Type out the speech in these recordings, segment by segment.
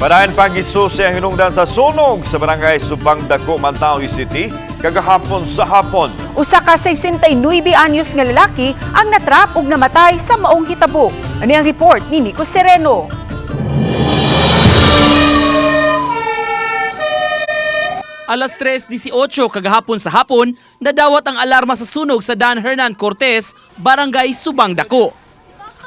Padayon pang gisusi ang hinungdan sa sunog sa barangay Subang Dako, Mantawi City kagahapon sa hapon. Usa ka 69 anyos nga lalaki ang natrap ug namatay sa maong hitabo. Ani ang report ni Nico Sereno. Alas 3:18 kagahapon sa hapon, nadawat ang alarma sa sunog sa Dan Hernan Cortez, Barangay Subang Dako.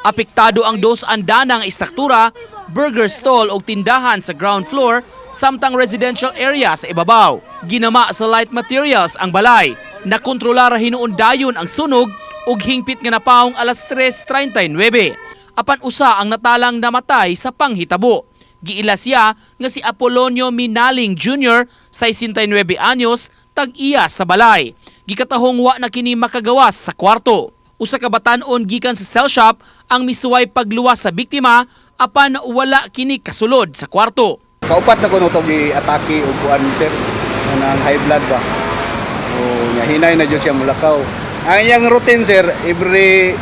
Apektado ang dos andanang istruktura, burger stall o tindahan sa ground floor, samtang residential area sa ibabaw. Ginama sa light materials ang balay. Nakontrolara hinuon dayon ang sunog ug hingpit nga napawong alas 3:39. Apan usa ang natalang namatay sa panghitabo. Giila siya nga si Apolonio Minaling Jr., 69 anyos, tag-iya sa balay. Gikatahong wa na kini makagawas sa kwarto. Usa ka batan-on gikan sa cell shop ang misuway pagluwas sa biktima, apan wala kini kasulod sa kwarto. Kaupat na kuno to gi-atake og kuan, sir, kanang high blood ba. O nya hinay na jud siya mulakaw. Ang iyang routine, sir, every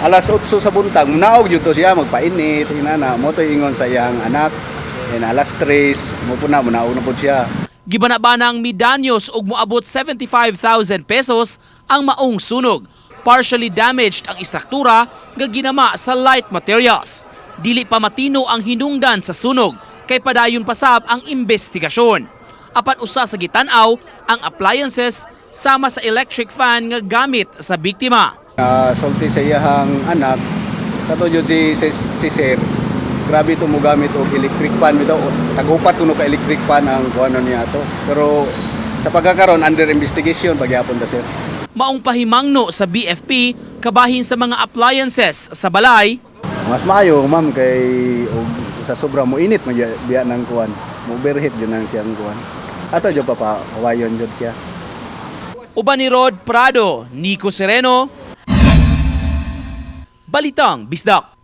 alas 8 sa buntag munaog jud to siya magpainit inana mo to ingon sa iyang anak. And alas 3 mo po na munaog na pud siya. Gibanabanang midanyos og moabot 75,000 pesos ang maong sunog. Partially damaged ang istruktura nga ginama sa light materials. Dili pa matino ang hinungdan sa sunog kay padayon pasab ang investigasyon. Apan usa sa gitan-aw ang appliances sama sa electric fan nga gamit sa biktima. Sulti sa iyang anak kato jud si sir, grabe to mo gamit og electric fan bitaw, tagupat kuno ka electric fan ang kuanon niya ato. Pero sa pagkakaron, under investigation pagyapon ta, sir. Maong pahimangno sa BFP kabahin sa mga appliances sa balay. Mas maayo, ma'am, kay og sa sobra mo init man biya ng kuan. Mo overheat jud nang siyang kuan. Ato jud papawayon jud siya. Uban ni Rod Prado, Nico Sereno, Balitang Bisdak.